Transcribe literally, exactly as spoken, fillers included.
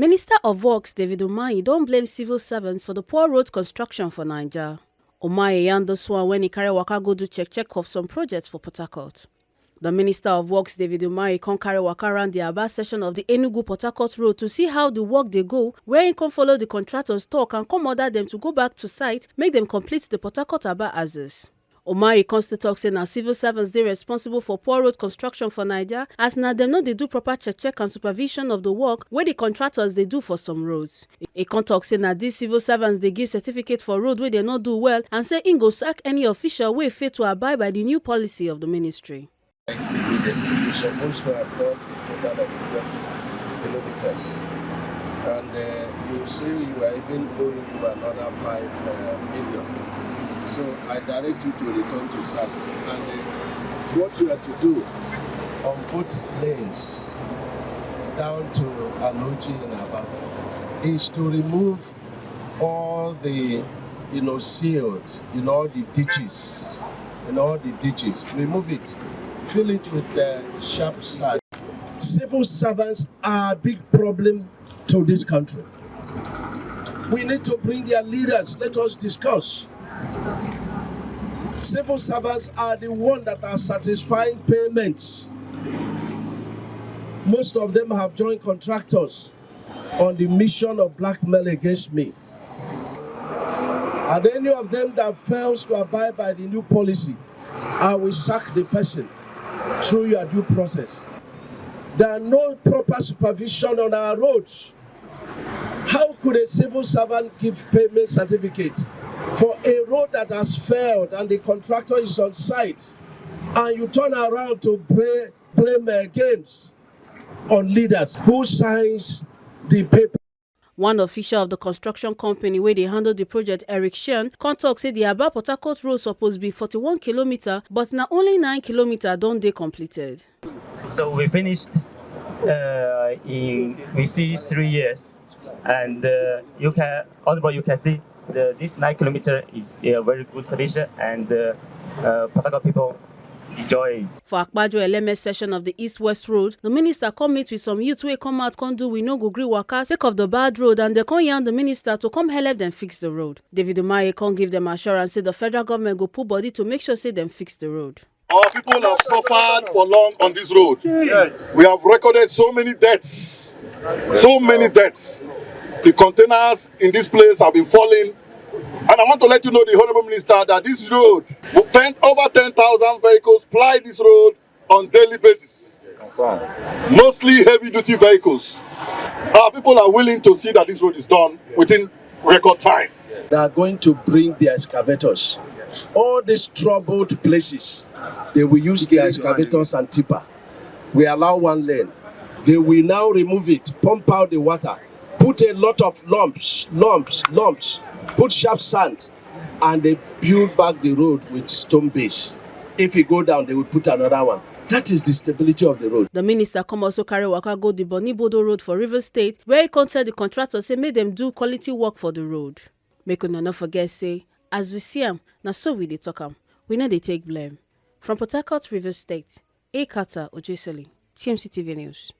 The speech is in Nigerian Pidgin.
Minister of Works David Umahi don blame civil servants for the poor road construction for Naija. Umahi yarn this one when he carry waka go do check check of some projects for Port Harcourt. The Minister of Works David Umahi come carry waka around the Aba section of the Enugu Port Harcourt road to see how the work dey go, where he come follow the contractors talk and come order them to go back to site make them complete the Port Harcourt Aba axis. Umahi come still talk say na civil servants dey responsible for poor road construction for Naija, as na dem no dey do proper check check and supervision of the work wey the contractors dey do for some roads. E come talk say na these civil servants dey give certificate for road wey dem no do well, and say im go sack any official wey fail to abide by the new policy of the ministry. Immediately, you're supposed to have done a total of twelve kilometers. And uh, you say you are even owing you another five uh, million. So I direct you to return to site. And uh, what you are to do on both lanes down to Aloji and Ava is to remove all the, you know, sealed, you know, all the ditches, you know, all the ditches. Remove it, fill it with uh, sharp sand. Civil servants are a big problem to this country. We need to bring their leaders. Let us discuss. Civil servants are the one that are satisfying payments. Most of them have joined contractors on the mission of blackmail against me. And any of them that fails to abide by the new policy, I will sack the person through your due process. There are no proper supervision on our roads. How could a civil servant give payment certificate for a road that has failed and the contractor is on site, and you turn around to play blame uh, games on leaders? Who signs the paper? One official of the construction company wey dey handle the project, Eric Shen, come talk say the Aba Port Harcourt road suppose be forty-one kilometer, but na only nine kilometer don dey completed. So we finished uh, in we see three years, and uh, you can, honorable, you can see the, this nine kilometer is a very good condition, and uh, uh, Port Harcourt people enjoy it. For Akpajo Eleme section of the East West Road, the minister come meet with some youth wey come out come do we no go gree waka sake of the bad road, and they come yarn the minister to come help them fix the road. David Umahi come give them assurance say the federal government go put body to make sure say them fix the road. Our people have suffered for long on this road. Yes. We have recorded so many deaths, so many deaths. The containers in this place have been falling. And I want to let you know, the Honorable Minister, that this road, ten, over ten thousand vehicles ply this road on daily basis. Mostly heavy duty vehicles. Our people are willing to see that this road is done within record time. They are going to bring their excavators. All these troubled places, they will use their excavators and tipper. We allow one lane. They will now remove it, pump out the water, put a lot of lumps, lumps, lumps, put sharp sand, and they build back the road with stone base. If it go down, they will put another one. That is the stability of the road. The minister come also carry waka go the Bonny Bodo Road for Rivers State, where he come tell the contractor say make them do quality work for the road. Make una no forget say, as we see am, na so we dey talk am. We no dey take blame. From Port Harcourt, Rivers State, A Carter Ojesoli, T M C T V News.